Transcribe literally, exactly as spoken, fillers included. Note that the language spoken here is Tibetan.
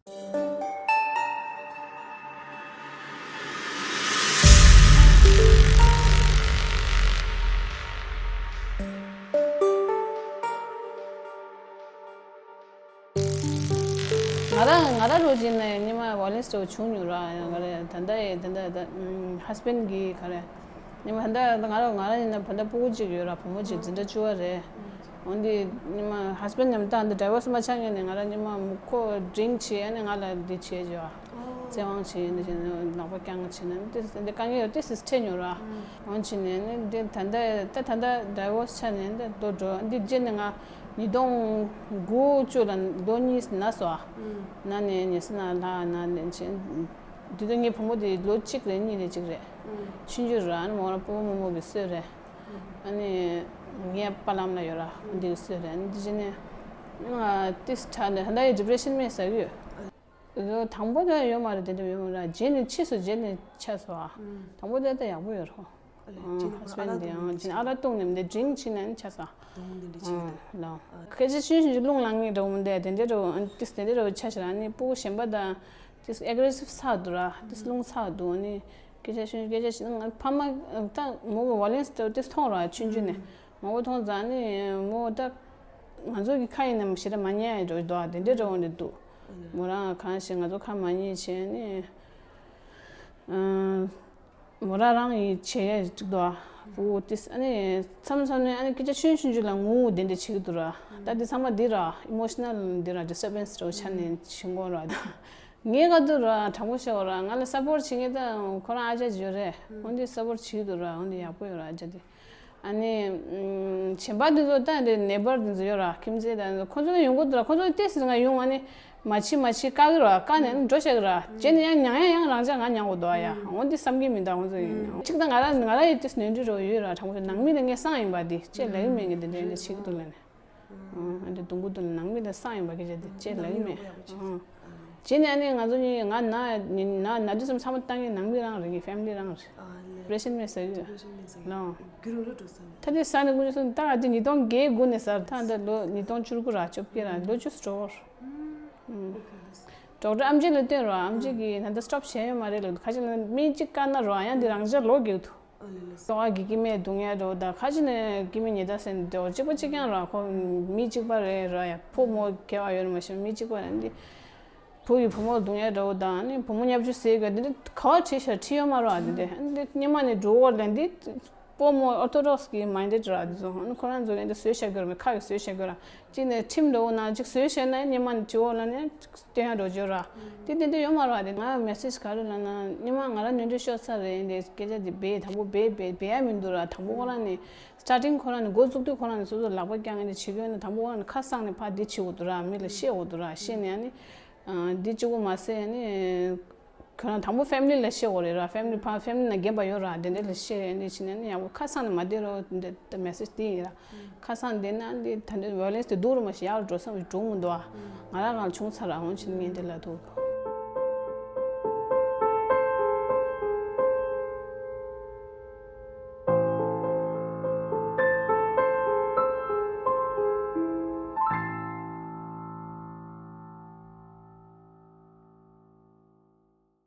ང་རང་ང་རང་རོ་ཅིག་ནས་ཉི་མ་ཝ་ལེན་སི་འདྲ་བོ་བྱུང་མྱོང་ར། ང་རང་ད་ལྟ་ཡི་ད་ལྟ་ད་ཧས་བྷེན་གི་ག་རེ། ཉི་མ་ད་ལྟ་ང་རང་ང་རང་ཡིན་ན་ད་ལྟ་སྤུ་གུ་གཅིག་ཡོད་ར། བུ་མོ་གཅིག་འཛིན་གྲྭ་བཅུ་པ་རེད། འོན་ཏེ་ཉི་མ་ཧས་བྷེན་མཉམ་ད་འདི་ཌའི་ཝོར་སི་མ་ཆགས་ངེས་ནས་ང་རང་ཉི་མ་མུ་ཁོ་ཌིང་བྱེད་ཨ་ནི་ང་ལ་འདི་བྱེད་ཅོ། བཙན་དབང་བྱེད་ཡིན་འདི་བྱེད་ནས་ལག་པ་བརྐྱང་བྱེད་ན་འདི་འདི་དཀའ་ངལ་ཡོད་དེ་སིས་ཁྲེལ་ཉོ་ར། འོན་ཕྱིན་ནས་ནི་འདི་ད་ལྟ་ད་ད་ལྟ་ཌའི་ཝོར་སི་ཆགས་ནས་འདི་ལོ་འགྲོ་འདི་རྗེས་ནས་ང་ཉིས་སྟོང་དགུ་བཅུ་ལ་ལོ་གཉིས་ན་སོ། ན་ནས་ཉེ་སི་ན་ལྷ་ན་ནས་ཕྱིན། དེ་དུས་ངའི་བུ་མོ་དེ་ལོ་གཅིག་རེད་གཉིས་རེད་གཅིག་རེད། ཆུང་ཆུང་ར་ཨ་ནི་མོ་རང་སྤོ་བོ་རྨོ་མོ་གི་གསོས་རེད། ཨ་ནི་ངའི་པ་ལམ་ལ་ཡོད་ར་འདི་གི་གསོས་རེད། ཨ་ནི་འདི་བྱས་ནས་ང་ཏིས་ཁྲ་ནས་ད་ལྟ་ཡི་ཌི་པི་རེ་ཤན་མེད་ཟ་གི་ཡོད། དང་པོ་དེ་ཡོད་མ་རེད། དེ་འདྲ་ཡོད་མ་རེད། རྗེས་ནས་ཕྱིས་སུ་རྗེས་ནས་ཆགས་སོང་ཨ། དང་པོ་དེ་ད་ཡག་པོ་ཡོད་རོ། ཧས་བྷེན་དེ་ཡང་ཅིན་ཨ་ར་བཏུང་ནས་འདི་ཌིང་ཕྱིན་ནས་ཆགས་སོང་། ལོ། སྐད་ཆ་ཤུན་ཤུན་གྱི་རླུང་ལངས་ངེས་འདྲ་བོ་མི་འདུག་དེ་འདྲ་འདྲ་བོ་ཏིས་དེ་འདྲ་འདྲ་བོ་ཆ་ཤར་ཨ་ནི་སྤུ་གུ་གཞན་པ་དང་ཏིས་ཨེག་རེ་སིབ་ཚ་འདུག་ར། ཏིས་རླུང་ཚ་འདུག་ཨ་ནི་སྐད་ཆ་ཤུན་སྐད་ཆ་ཤུན་ང་ཕ་མ་ད་མོ་གི་ཝ་ལེན་སི་དེ་ཏིས་མཐོང་ར་ཆུང་ཆུང་ནས། མང་པོ་མཐོང་ཙང་ནི་མོ་ད་ང་ཚོ་གི་ཁ་ཡིན་ནམ་ཞེ་དྲག་མ་ཉན་ཡ་འགྲོ་འདུག་དེ་འདྲའི་འགྲོ་འོང་དེ་འདུག་མོ་རང་གང་ཞིག་ང་ཚོ་ཁ་མ་ཉན་བྱས་ནི་མོ་རང་རང་ཡི་བྱེད་ཡ་ཅིག་འདུག་བུ་ཏིས་ཨ་ནི་མཚམས་མཚམས་ནས་ཨ་ནི་སྐད་ཆ་ཤུན་ཤུན་ཅིག་ལ་ངུ་དེ་འདྲ་བྱེད་ཀྱི་འདུག་ར། ད་དེ་ཚང་མ་འདི་ར་ཨི་མོ་ཤི་ནལ་འདི་ར་ཌི་སི་ཊར་བེན་སི་འདྲ་བོ་ཆགས་ནས་བྱེད་འགོ་ར། ངས་ག་དུས་ར་དྲང་པོ་བཤད་འོ་ར་ང་ལ་སབ་པོར་ཊི་བྱེད་མཁན་ད་ཁོ་རང་ཨ་ཅག་ཅིག་ཡོད་རེད། འོན་ཏེ་སབ་པོར་ཊི་བྱེད་ཀྱི་འདུག་ར། འོན་ཏེ་ཡག་པོ་ཡོད་ར་ཨ་ཅག་དེ། ཨ་ནི་གཞན་པ་དེ་ཚོ་ད་འདི་ནེ་བར་དེ་ཚོ་ཡོད་ར་ཁྱིམ་མཚེས་དང་ཁོ་ཚོ་ཡོང་གི་འདུག་ར། ཁོ་ཚོ་ཏོག་ཙམ་ང་ཡོང་ཨ་ནི་མ་བྱེད་མ་བྱེད་བཀག་གི་ར། བཀག་ནས་ཨ་ནི་འགྲོ་བཤད་གི་ར། རྗེས་ནས་ཡང་མྱངས་ཡང་ཡང་རང་ཅག་ང་མྱངས་དགོས་འདུག་ཨ་ཡ། འོན་ཏེ་བསམ་གྱི་མི་འདུག་ཁོ་ཚོ་ཡིན་གཅིག་ད་ང་ར་ང་ར་ཡི་ཏོག་ཙམ་ནོར་འཁྲུལ་རོ་ཡོད་ར། དྲང་པོ་ནང་མི་ལ་ངས་གསང་ཡིན་པ་དེ་ཅེས་ལབ་ཀྱི་མེད་གི། དེ་འདྲ་འདྲ་བྱེད་ཀྱི་འདུག་ལབ་ནས། ཨ་འདི་དུང་གུ་དུ་ནང་མི་ལ་གསང་ཡིན་པ་སྐད་ཆ་དེ་ཅེས་ལབ་ཀྱི་མེད། རྗེས་ནས་ཨ་ནི་ང་ཚོ་གཉིས་ང་ན་ན་ན་དུས་ཙམ་ཚང་མ་བཏང་གི་ནང་མི་རང་རེད། ངའི་ཕེ་མི་ལི་རང་རེད། ཨོ་པ་རེ་ཤན་མེད་ཟེར་གི་ལོ། ད་དེ་ས་ནས་ཀུན་སྤྱོད་ད་ང་དེ་ཉིས་སྟོང་བརྒྱད་དགུ་ནས་ཟེར། ད་འདི་ལོ་ཉིས་སྟོང་བཅུ་དགུ་ར་བཅོ་བརྒྱད་ར་ལོ་བཅུ་ཙམ་འགྲོ་གི་རེད། ཌོག་ཊར་ཨམ་ཆི་ལ་སྟོན་རོགས། ཨམ་ཆི་གིས་ད་ལྟ་སི་ཊོབ་བྱས་ཡོད་མ་རེད་ལབ། ཁ་ཅིག་ལ་སྨན་གཅིག་བཀག་ན་རོགས་ཡང་འདི་རང་ཅག་ལོག་རྒྱག་ཐུབ། ལྟོ་བ་གི་སྐྱེ་དམན་སྡུག་བསྔལ་འགྲོ་དང་ཁ་ཅིག་ནས་སྐྱེ་དམན་ཉེས་དག་སེམས་འདྲ་བོ་གཅིག་པ་གཅིག་རྐྱང་ར། ཁོ་མི་གཅིག་པ་རེད་ར་ཡ། ཕོ་མོ་སྐྱེ་བ་ཡོད་མ་ཤེས་མི་གཅིག་པ་རེད། འདི་བུ་ཡི་བུ་མོ་སྡུག་བསྔལ་འདྲ་བོ་དང་ནི་བུ་མོ་བརྙས་བཅོས་ཟེར་གི་འདི་འདྲ་ག་བ་བྲིས་ཤག་བྲིས་ཡོད་མ་རོགས་འདི་འདྲ། འདི་སྔོན་མ་ནས་འགྲོ་བར་ལས་འདི་སྤོ་མོ་ཨོར་ཐོ་ཌོག་སི་གི་མའིན་ཌེཌ་ར། འདི་ཚོ་ཁོ་རང་ཚོ་གི་འདི་བཟོས་བཞག་གི་ར། མི་ཁ་གི་བཟོས་བཞག་གི་ར། གཅིག་ནས་ཁྲིམས་འདྲ་བོ་ནང་གཅིག་བཟོས་བཞག་ན་སྔོན་མ་ནས་བྲིས་འོག་ལ་ནས། སྟོན་ཡག་འགྲོ་བརྗོད་ར། དེ་དེ་འདྲ་ཡོད་མ་རེད་པ། དེ་ང་མེ་སེ་ཇི་ག་རེ་ལབ་ན་སྔོན་མ་ང་རང་ནོར་འཁྲུལ་ཤོར་ཚར་རེད། འདི་སྐད་ཆ་དེ་འབད་དང་པོ་འབད་འབད་འབད་ཡ་མི་འདུག་ར། དང་པོ་ཁོ་རང་ནས་སི་ཊར་ཊིང་ཁོ་རང་ནས་འགོ་བཙུགས་དུས་ཁོ་རང་ནས་སོ་སོ་ལག་པ་བརྐྱངས་ནས་བྱེད་ཀྱི་ཡོད་ན་དང་པོ་ཁོ་རང་ནས་ཁ་གསང་ནས་ཕར་འདི་བྱེད་དགོས་འདུག་ར། མི་ལ་བཤད་དགོས་འདུག་ར། བཤད་ནས་ཨ་ནི་འདི་གཅིག་པོ་མ་ཟད་ཨ་ནི་ཁོ་རང་དང་པོ་ཕེ་མི་ལི་ལ་བཤད་དགོས་རེད་ར། ཕེ་མི་ལི་ཕར་ཕེ་མི་ལི་ནང་རྒན་པ་ཡོད་ར། དེ་འདྲ་ལ་བཤད་ཨ་ནི་བྱས་ནས་ཨ་ནི་ཡག་པོ་ཁ་གསང་ནས་མ་བསྡད་རོགས། འདི་མེ་སེ་ཇི་དེ་ཡིན་ར། ཁ་སང་བསྡད་ན་འདི་ད་འདི་ཝ་ཡོ་ལེན་སི་དེ་སྡུག་རུ་མ་ཞིག་ཡག་རུ་འགྲོ་བསམ་གྱི་འགྲོ་མི་འདུག་ཨ། ང་རང་གང་བྱུང་ཚར་ར། འོན་ཕྱིན་ངས་འདི་ལ་འདུག